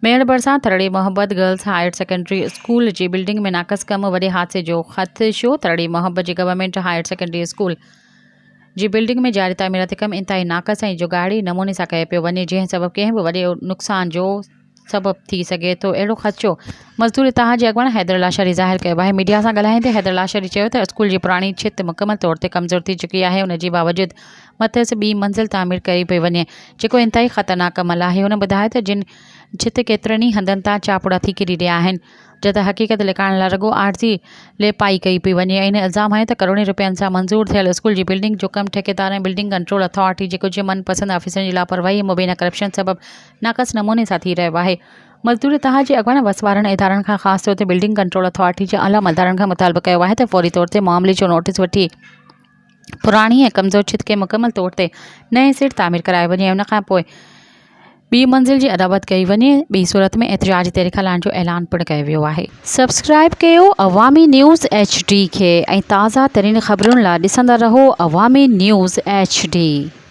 ميهڙ ڀرسان Tharri Muhabbat girls higher secondary school جي building ۾ ناقص ڪم وڏي حادثي جو خدشو، ٿرڙي محبت جي گورنمينٽ هائير سيڪنڊري اسڪول جي بلڊنگ ۾ جاري تعميراتي ڪم انتهائي ناقص ۽ جڳاڙي نموني سان ڪيو پيو وڃي جنهن سبب ڪنهن به وڏي نقصان جو سبب ٿي سگهي ٿو اهڙو خدشو مزدور اتحاد جي اڳواڻ حيدر لاشاري ظاهر ڪيو آهي ميڊيا سان ڳالهائيندي حيدر لاشاري چيو ته اسڪول جي پراڻي ڇت مڪمل طور تي ڪمزور ٿي چڪي آهي ان جي باوجود مٿس ٻي منزل تعمير ڪئي پئي وڃي، جيڪو انتهائي خطرناڪ عمل آهي. هن ٻڌايو ته جن ڇت ڪيترن ئي هنڌن تان چاپڙا ٿي ڪري رهيا آهن، جڏهن ته حقيقت لڪائڻ لاء رڳو عارضي ليپائي ڪئي پئي وڃي ۽ هن الزام هنيو ته ڪروڙين رپين سان منظور ٿيل اسڪول جي بلڊنگ جو ڪم ٺيڪيدار ۽ بلڊنگ ڪنٽرول اٿارٽي جي ڪجهه من پسند آفيسرن جي لاپرواهي ۽ مبينا ڪرپشن سبب ناقص نموني سان ٿي رهيو آهي. مزدور اتحاد جي اڳواڻ وس وارن ادارن کان خاص طور تي بلڊنگ ڪنٽرول اٿارٽي جي اعليٰ عملدارن کان مطالبو ڪيو آهي ته فوري طور تي معاملي جو نوٽيس وٺي پراڻي ۽ ڪمزور ڇت کي مڪمل طور تي نئين سر تعمير ڪرايو وڃي ۽ ان کان پوء ٻي منزل جي اڏاوت ڪئي وڃي ٻي صورت ۾ احتجاجي تحريڪ هلائڻ جو اعلان پڻ ڪيو ويو آهي. سبسڪرائب ڪيو عوامي نيوز ايڇ ڊي کي ۽ تازه ترين خبرن لا ڏسندا رهو عوامي نيوز ايڇ ڊي.